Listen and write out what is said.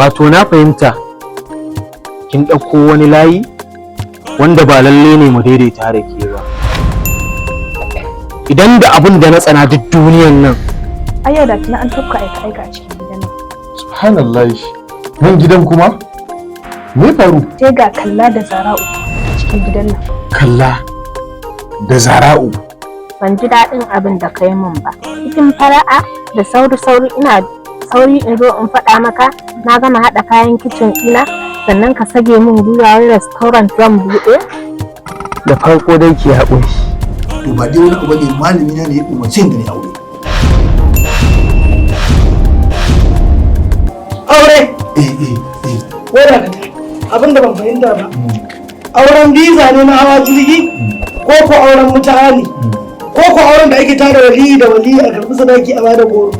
Wato na fahimta kin ɗauko wani layi wanda ba lalle ne mu daidaita da ke ba. Idan da abin da na tsana duk duniyan nan. Ai yau da tuna an tafka aika aika a cikin gidan nan. Subhanallah, nan gidan kuma me faru? Sai ga Kalla da Zara'u a cikin gidan nan. Kalla da Zara'u? Ban ji daɗin abin da kai min ba. Cikin fara'a da sauri sauri, ina sauri in zo in faɗa maka na gama haɗa kayan kicin ɗina, sannan ka sage min gwiwa wai restaurant zan buɗe. Da farko dai ki haƙuri. To, ba dai wani abu ne, malami na ne ya umarce ni da ni aure. Aure? Eh. Wai da abin da ban fahimta ba, auren biza ne na hawa jirgi, ko ko auren mutane, ko ko auren da ake tara waliyi da waliyi a karɓi sadaki a bada goro?